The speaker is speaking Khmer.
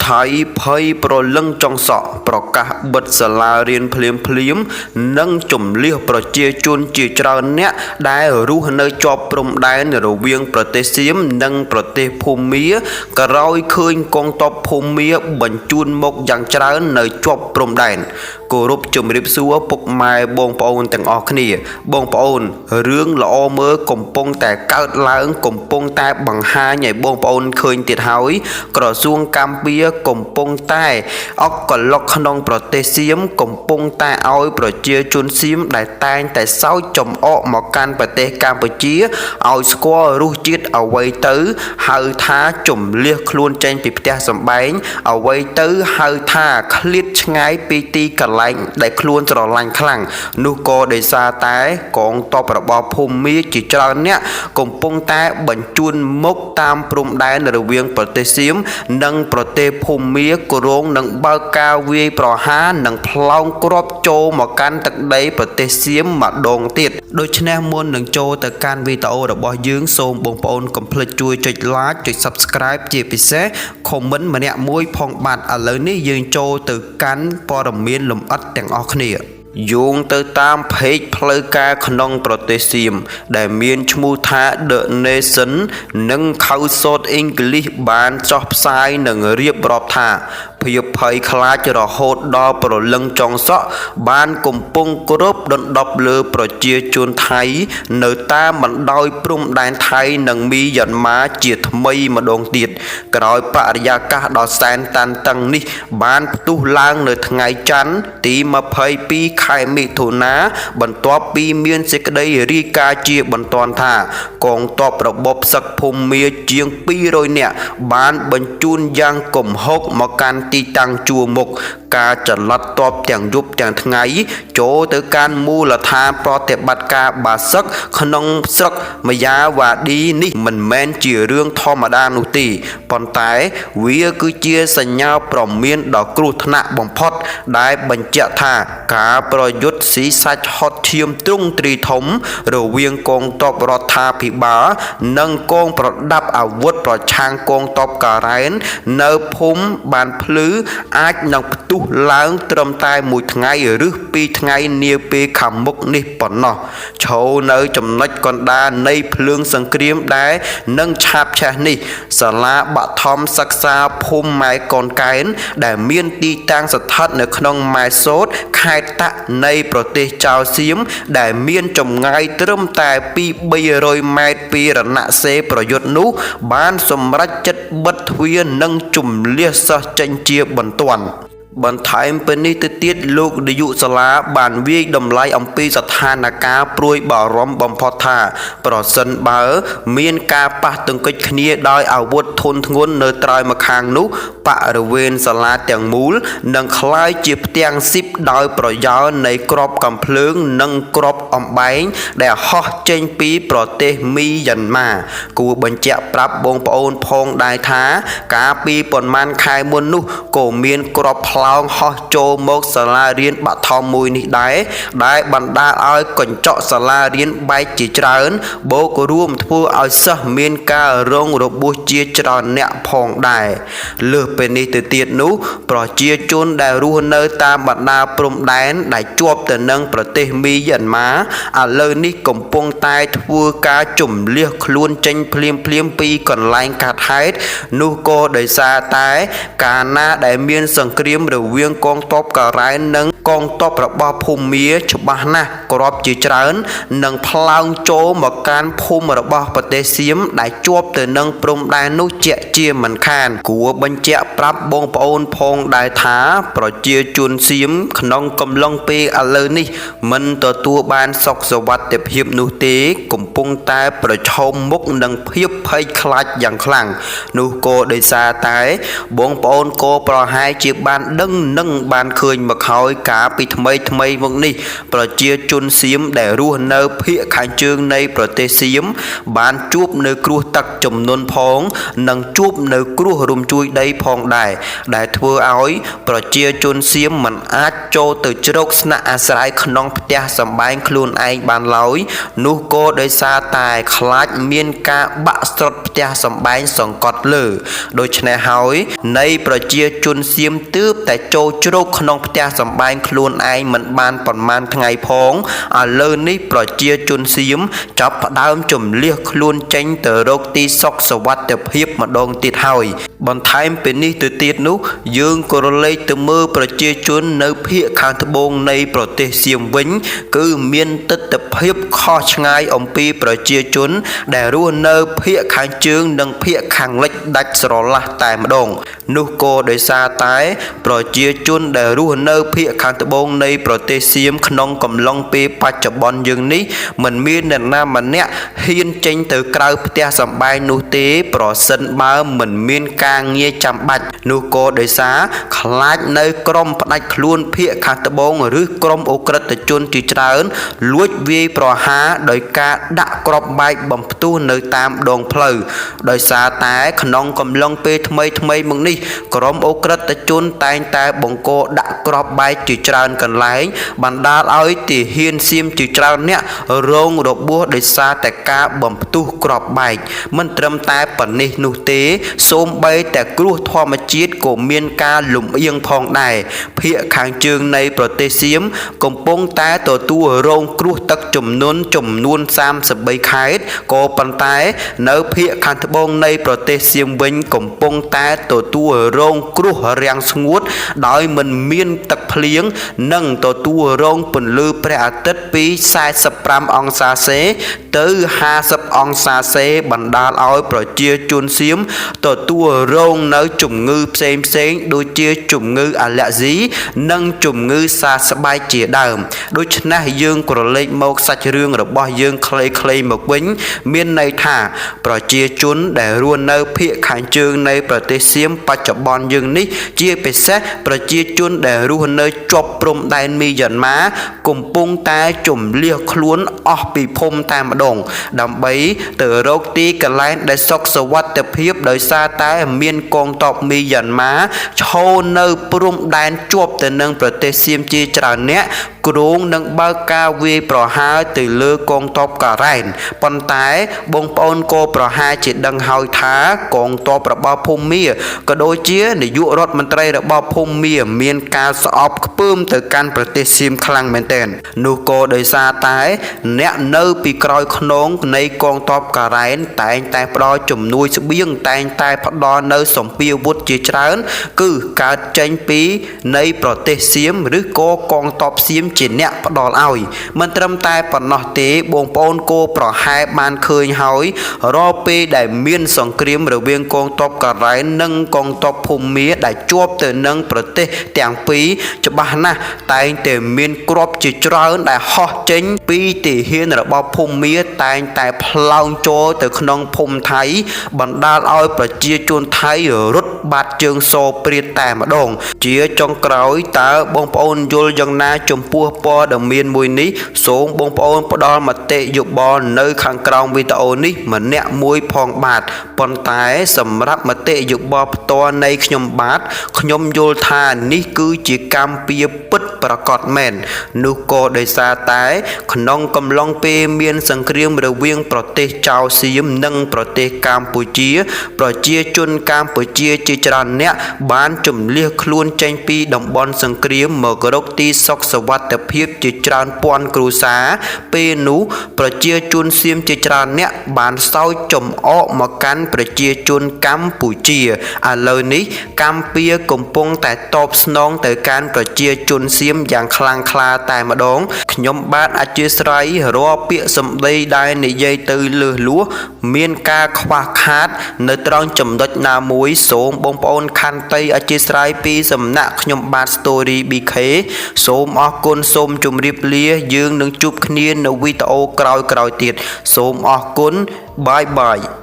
ថៃភ័យប្រលឹងចង់សក់ប្រកាសបិទសាលារៀនភ្លាមភ្លាមៗនិងជម្លៀសប្រជាជនជាច្រើនអ្នកដែលរស់នៅជាប់ព្រំដែនរវាងប្រទេសសៀមនិងប្រទេសភូមាក្រោយឃើញកងទ័ពភូមាបញ្ជូនមកយ៉ាងច្រើននៅជាប់ព្រំដែនគោរពជំរាបសួរពុកម៉ែបងប្អូនទាំងអស់គ្នាបងប្អូនរឿងល្អមើលកំពុងតែកើតឡើងកំពុងតែបង្ហាញឲ្យបងប្អូនឃើញទៀតហើយក្រសួងកម្ពុជាកំពុងតែអុកកឡុកក្នុងប្រទេសសៀមកំពុងតែឲ្យប្រជាជនសៀមដែលតែងតែសោចចំអកមកកាន់ប្រទេសកម្ពុជាឲ្យស្គាល់រសជាតិអ្វីទៅហៅថាជំលះខ្លួនចេញពីផ្ទះសម្បែងអ្វីទៅហៅថាឃ្លាតឆ្ងាយពីទីកន្លែងដែលខ្លួនស្រឡាញ់ខ្លាំងនោះក៏ដោយសារតែកងទ័ពរបស់ភូមាជាច្រើនអ្នកកំពុងតែបញ្ជូនមកតាមព្រំដែនរវាងប្រទេសសៀមនិងប្រទេសភូមាគ្រោងនឹងបើកការវាយប្រហារនិងផ្លោងគ្រាប់ចូលមកកាន់ទឹកដីប្រទេសសៀមម្ដងទៀតដូច្នេះមុននឹងចូលទៅកាន់វីដេអូរបស់យើងសូមបងប្អូនកុំភ្លេចជួយចុច Like ចុច Subscribe ជាពិសេស Comment ម្នាក់មួយផងបាទឥឡូវនេះយើងចូលទៅកាន់ព័ត៌មានលម្អិតទាំងអស់គ្នាយោងទៅតាម page ផ្លូវការក្នុងប្រទេសសៀមដែលមានឈ្មោះថា The Nation និង Khaosod English បានចុះផ្សាយនិងរៀបរាប់ថាភាពភ័យខ្លាចរហូតដល់ប្រលឹងចង់សក់បានកំពុងគ្របដណ្ដប់លើប្រជាជនថៃនៅតាមបណ្ដោយព្រំដែនថៃនិងមីយ៉ាន់ម៉ាជាថ្មីម្ដងទៀតក្រោយបរិយាកាសដ៏សែនតានតឹងនេះបានផ្ទុះឡើងនៅថ្ងៃច័ន្ទទី22ខែមិថុនាបន្ទាប់ពីមានសេចក្តីរាយការណ៍ជាបន្ទាន់ថាកងទ័ពរបបសឹកភូមាជាង200នាក់បានបញ្ជូនយ៉ាងគំហុកមកកាន់ទីតាំងជួរមុខការចល័តទ័ពទាំងយប់ទាំងថ្ងៃចូលទៅកាន់មូលដ្ឋានប្រតិបត្តិការបាសឹកក្នុងស្រុកមយាវ៉ាឌីនេះមិនមែនជារឿងធម្មតានោះទេប៉ុន្តែវាគឺជាសញ្ញាព្រមានដ៏គ្រោះថ្នាក់បំផុតដែលបញ្ជាក់ថាការប្រយុទ្ធស៊ីសាច់ហុតឈាមទ្រង់ទ្រីធំរវាងកងទ័ពរដ្ឋាភិបាលនិងកងប្រដាប់អាវុធប្រឆាំងកងទ័ពការ៉ែននៅភូមិបានភ្លឺអាចនឹងផ្ទុះឡើងត្រឹមតែមួយថ្ងៃឬពីរថ្ងៃនាពេលខាងមុខនេះប៉ុណ្ណោះឈរនៅចំណុចកណ្ដាលនៃភ្លើងសង្គ្រាមដែលនឹងឆាបឆេះនេះសាលាបឋមសិក្សាភូមិម៉ែកូនកែនដែលមានទីតាំងស្ថិតនៅក្នុងម៉ែសូតខេត្តតាក់នៃប្រទេសចៅសៀមដែលមានចម្ងាយត្រឹមតែពី300ម៉ែត្រពីរណសេរីប្រយុទ្ធនោះបានសម្រេចចិត្តបិទទ្វារនិងជម្លៀសសិស្សចេញជាបន្ទាន់បន្ថែមពីនេះទៅទៀតលោកនាយកសាលាបានវាយតម្លៃអំពីស្ថានភាពព្រួយបារម្ភបំផុតថាប្រសិនបើមានការប៉ះទង្គិចគ្នាដោយអាវុធធុនធ្ងន់នៅត្រើយម្ខាងនោះបរិវេណសាលាទាំងមូលនឹងក្លាយជាផ្ទាំងស៊ីបដោយប្រយោលនៃគ្រាប់កាំភ្លើងនិងគ្រាប់អំបែងដែលហោះចេញពីប្រទេសមីយ៉ាន់ម៉ាគួរបញ្ជាក់ប្រាប់បងប្អូនផងដែរថាកាលពីប៉ុន្មានខែមុននោះក៏មានគ្រាប់ផ្លោងហោះចូលមកសាលារៀនបឋមមួយនេះដែរដែលបណ្ដាលឲ្យកញ្ចក់សាលារៀនបែកជាច្រើនបូករួមធ្វើឲ្យសិស្សមានការរងរបួសជាច្រើនអ្នកផងដែរលើសពីនេះទៅទៀតនោះប្រជាជនដែលរស់នៅតាមបណ្ដាព្រំដែនដែលជាប់ទៅនឹងប្រទេសមីយ៉ាន់ម៉ាឥឡូវនេះកំពុងតែធ្វើការជម្លៀសខ្លួនចេញភ្លាមៗពីកន្លែងកាត់ហេតុនោះក៏ដោយសារតែកាលណាដែលមានសង្គ្រាមរវាងកងទ័ពការ៉ែននិងកងទ័ពរបស់ភូមាច្បាស់ណាស់គ្រាប់ជាច្រើននឹងផ្លោងចូលមកកាន់ភូមិរបស់ប្រទេសសៀមដែលជាប់ទៅនឹងព្រំដែននោះជាក់ជាមិនខានគួរបញ្ជាក់ប្រាប់បងប្អូនផងដែរថាប្រជាជនសៀមក្នុងកំឡុងពេលឥឡូវនេះមិនទទួលបានសុខសុវត្ថិភាពនោះទេកំពុងតែប្រឈមមុខនឹងភាពភ័យខ្លាចយ៉ាងខ្លាំងនោះក៏ដោយសារតែបងប្អូនក៏ប្រហែលជាបាន ដឹងនឹងបានឃើញមកហើយកាលពីថ្មីថ្មីមកនេះប្រជាជនសៀមដែលរស់នៅភាគខាងជើងនៃប្រទេសសៀមបានជួបនៅគ្រោះទឹកជំនន់ផងនិងជួបនៅគ្រោះរំជួយដីផងដែរដែលធ្វើឲ្យប្រជាជនសៀមមិនអាចចូលទៅជ្រកស្នាក់អាស្រ័យក្នុងផ្ទះសម្បែងខ្លួនឯងបានឡើយនោះក៏ដោយសារតែខ្លាចមានការបាក់ស្រុតផ្ទះសម្បែងសង្កត់លើដូច្នេះហើយនៃប្រជាជនសៀមទើបតែចូលជ្រកក្នុងផ្ទះសម្បែងខ្លួនឯងមិនបានប៉ុន្មានថ្ងៃផងឥឡូវនេះប្រជាជនសៀមចាប់ផ្ដើមជម្លៀសខ្លួនចេញទៅរកទីសុខសុវត្ថិភាពម្ដងទៀតហើយបន្ថែមពីនេះទៅទៀតនោះយើងក៏រលែកទៅមើលប្រជាជននៅភាគខាងត្បូងនៃប្រទេសសៀមវិញគឺមានទិដ្ឋភាពខុសឆ្ងាយអំពីប្រជាជនដែលរស់នៅភាគខាងជើងនិងភាគខាងលិចដាច់ស្រឡះតែម្ដងនោះក៏ដោយសារតែប្រជាជនដែលរស់នៅភាគខាងត្បូងនៃប្រទេសសៀមក្នុងកំឡុងពេលបច្ចុប្បន្នយើងនេះមិនមានអ្នកណាម្នាក់ហ៊ានចេញទៅក្រៅផ្ទះសម្បែងនោះទេប្រសិនបើមិនមានការងារចាំបាច់នោះក៏ដោយសារខ្លាចនៅក្រុមផ្ដាច់ខ្លួនភាគខាងត្បូងឬក្រុមឧក្រិដ្ឋជនជាច្រើនលួចវាយប្រហារដោយការដាក់គ្រាប់បែកបំផ្ទុះនៅតាមដងផ្លូវដោយសារតែក្នុងកំឡុងពេលថ្មីថ្មីមកនេះក្រុមឧក្រិដ្ឋជនតែងតែបង្កដាក់គ្រាប់បែកជាច្រើនកន្លែងបណ្ដាលឲ្យទាហានសៀមជាច្រើនអ្នករងរបួសដោយសារតែការបំផ្ទុះគ្រាប់បែកមិនត្រឹមតែប៉ុណ្នេះនោះទេសូម្បីតែគ្រោះធម្មជាតិក៏មានការលំអៀងផងដែរភាគខាងជើងនៃប្រទេសសៀមកំពុងតែទទួលរងគ្រោះទឹកជំនន់ចំនួន33ខេត្តក៏ប៉ុន្តែនៅភាគខាងត្បូងនៃប្រទេសសៀមវិញកំពុងតែទទួលរងគ្រោះរាំងស្ងួតដោយមិនមានទឹកភ្លៀងនិងទទួលរងពន្លឺព្រះអាទិត្យពី45អង្សាសេទៅ50អង្សាសេបណ្ដាលឲ្យប្រជាជនសៀមទទួលរងនៅជំងឺផ្សេងផ្សេងដូចជាជំងឺអាឡែស៊ីនិងជំងឺសើស្បែកជាដើមដូច្នេះយើងក្រឡេកមកសាច់រឿងរបស់យើងខ្លីៗមកវិញមានន័យថាប្រជាជនដែលរស់នៅភាគខាងជើងនៃប្រទេសសៀមបច្ចុប្បន្នយើងនេះជាពិសេសប្រជាជនដែលរស់នៅជាប់ព្រំដែនមីយ៉ាន់ម៉ាកំពុងតែជម្លៀសខ្លួនអស់ពីភូមិតែម្ដងដើម្បីទៅរកទីកន្លែងដែលសុខសុវត្ថិភាពដោយសារតែមានកងទ័ពមីយ៉ាន់ម៉ាឈរនៅព្រំដែនជាប់ទៅនឹងប្រទេសសៀមជាច្រើនអ្នកគ្រោងនឹងបើកការវាយប្រហារទៅលើកងទ័ពការ៉ែនប៉ុន្តែបងប្អូនក៏ប្រហែលជាដឹងហើយថាកងទ័ពរបស់ភូមាក៏ដូចជានាយករដ្ឋមន្ត្រីរបស់ភូមាមានការស្អប់ខ្ពើមទៅកាន់ប្រទេសសៀមខ្លាំងមែនទែននោះក៏ដោយសារតែអ្នកនៅពីក្រោយខ្នងនៃកងទ័ពការ៉ែនតែងតែផ្ដល់ជំនួយស្បៀងតែងតែផ្ដល់នៅសម្ភារវុធជាច្រើនគឺកើតចេញពីនៃប្រទេសសៀមឬក៏កងទ័ពសៀមជាអ្នកផ្ដល់ឲ្យមិនត្រឹមតែប៉ុណ្ណោះទេបងប្អូនគោប្រហែលបានឃើញហើយរាល់ពេលដែលមានសង្គ្រាមរវាងកងទ័ពការ៉ែននិងកងទ័ពភូមាដែលជាប់ទៅនឹងប្រទេសទាំងពីរច្បាស់ណាស់តែងតែមានគ្រាប់ជាច្រើនដែលហោះចេញពីទាហានរបស់ភូមាតែងតែផ្លោងចូលទៅក្នុងភូមិថៃបណ្ដាលឲ្យប្រជាជនថៃរត់បាត់ជើងសព្រាតតែម្ដងជាចុងក្រោយតើបងប្អូនយល់យ៉ាងណាចំពោះព័ត៌មានមួយនេះសូមបងប្អូនផ្ដល់មតិយោបល់នៅខាងក្រោមវីដេអូនេះម្នាក់មួយផងបាទប៉ុន្តែសម្រាប់មតិយោបល់ផ្ទាល់នៃខ្ញុំបាទខ្ញុំយល់ថានេះគឺជាកម្មពៀពិតប្រាកដមែននោះក៏ដោយសារតែក្នុងកំឡុងពេលមានសង្គ្រាមរវាងប្រទេសចៅសៀមនិងប្រទេសកម្ពុជាប្រជាជនកម្ពុជាជាច្រើនអ្នកបានជម្លៀសខ្លួនចេញពីតំបន់សង្គ្រាមមករកទីសុខសុវត្ថិភាពជាច្រើនពាន់គ្រួសារពេលនោះប្រជាជនសៀមជាច្រើនអ្នកបានសោចចំអកមកកាន់ប្រជាជនកម្ពុជាឥឡូវនេះកម្ពុជាកំពុងតែតបស្នងទៅកាន់ប្រជាជនសៀមយ៉ាងខ្លាំងក្លាតែម្ដងខ្ញុំបាទអធិស្ឋានរាល់ពាក្យសម្ដីដែលនិយាយទៅលើសលួសមានការខ្វះខាតនៅត្រង់ចំណុចណាមួយសូមបងប្អូនខន្តីអធិស្ឋានពីសំណាក់ខ្ញុំបាទ Story BK សូមអរគុណសូមជម្រាបលាយើងនឹងជួបគ្នានៅវីដេអូក្រោយៗទៀតសូមអរគុណបាយបាយ។